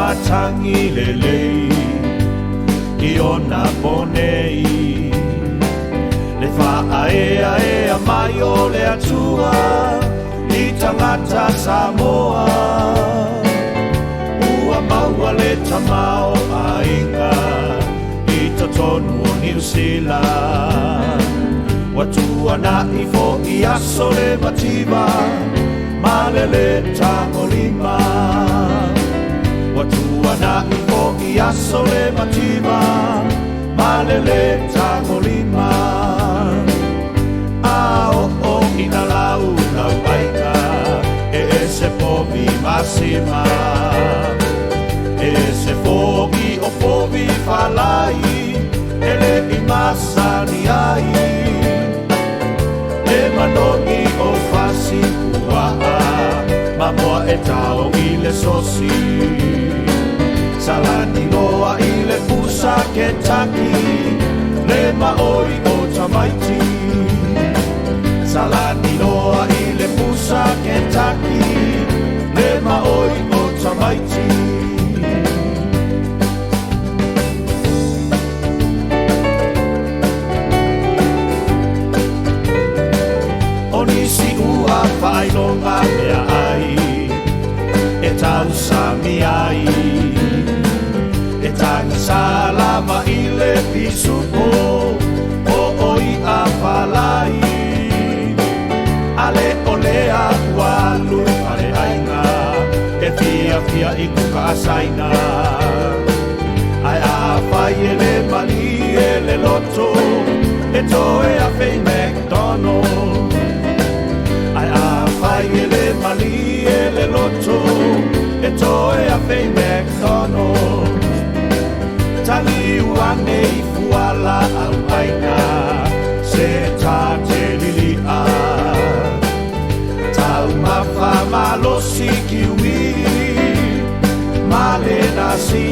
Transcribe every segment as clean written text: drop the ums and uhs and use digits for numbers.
matagi lelei i ona ponei. Le faaeaea mai o le Atua i tagata Samoa. Ua maua le tamaoaiga i totonu o Niu Sila. Ua tuana'i fo'i aso le mativa ma le lē tagolima. Ua tuana'i fo'i aso le mativa ma le lē tagolima. A oo ina laulau aiga e ese povi masima. E ese fo'i o povi falai e le'i masani ai. E manogi o fasi pua'a ma moa e tao i le sosi. Salani loa i le pusa Kentucky le maoi o tamaiti. Salani loa i le pusa Kentucky le maoi o tamaiti. O nisi ua faailoga meaai e tausami ai. E tagisa lava i le pisupo o o i'a falai. Ale o lea ua alu i faleaiga e fiafia i kuka a Saina. Ae afai e lē malie le loto e toe afe i McDonald. Ae afai e lē malie le loto e toe afe i McDonald. Taliu ane i fualaau aina se tā te lili'a. Taumafa malosi kiwi ma le nasi.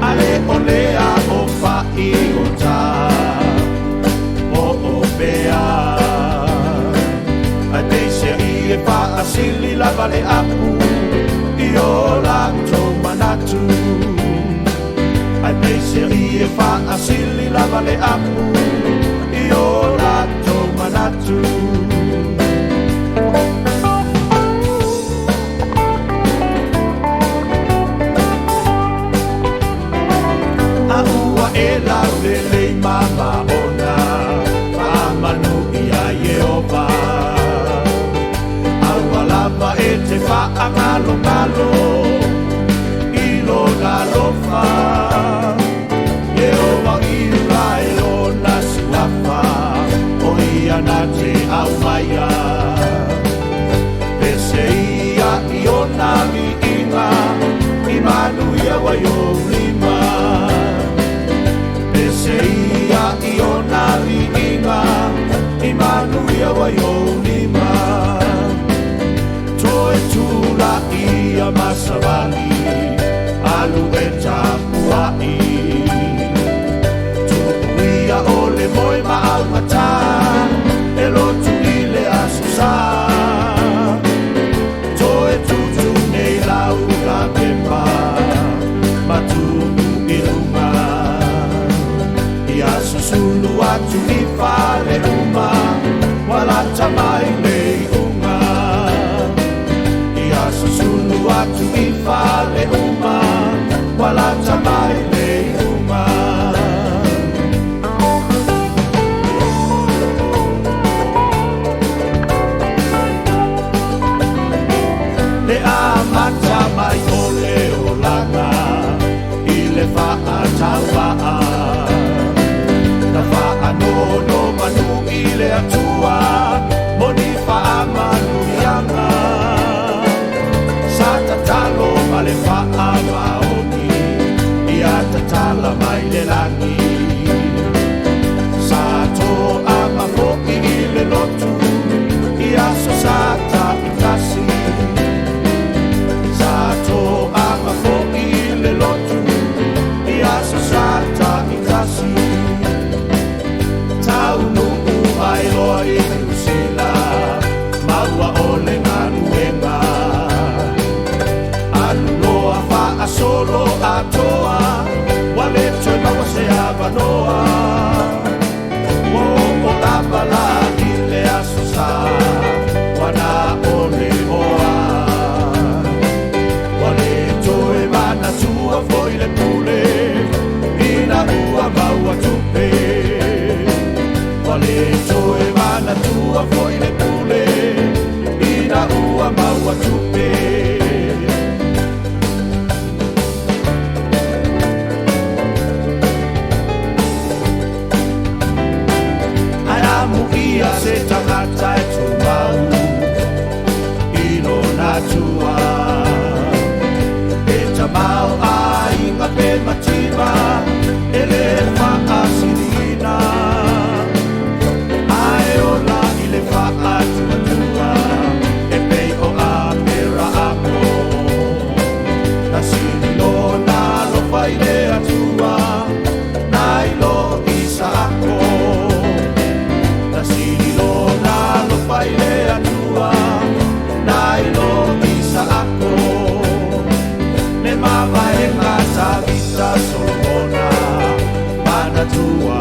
Ale o lea o fa'i o tā o o pea. Ae peiseai e faasili lava le apu i o latou manatu. Ae peiseai e faasili lava le apu i o latou manatu. A ua e laulelei ma maona faamanu ia Ieova. Aua lava e te faagalogalo i lona alofa. Ieova i ula e lona suafa o ia na te aumaia. Pese ia i ona viiga i manuia ai ou lima. Pese ia i ona viiga i manuia ai ou lima. Toe tula'i ia ma savali alu e tapua'i. Tu'u ia o le moe ma augatā e lotu i le aso sā. Toe tūtū nei lau lapepa ma tu'u i luga. Ia susulu atu i fale uma ua lata mai le iuga. Ia susulu atu i fale uma ua lata mai le iuga. Le amata mai o le olaga i le faatauva'a. Na faanono avanoa. Ua oo lava la i le Aso Sa, ua na o le oa. Ua le toe manatua foi le pule, ina ua maua tupe. Ua le toe manatua foi le pule, ina ua maua tupe. Ae amuia se tagata e tumau i lona Atua, e tamaoaiga pe mativa e lē faasiliina, ae ola i le faatuatua e pei o Aperaamo. Na sili lona alofa i le Atua nai lo Isaako. Na sili lona alofa i le Atua nai lo Isaako. Le mavaega a Tavita Solomona manatua.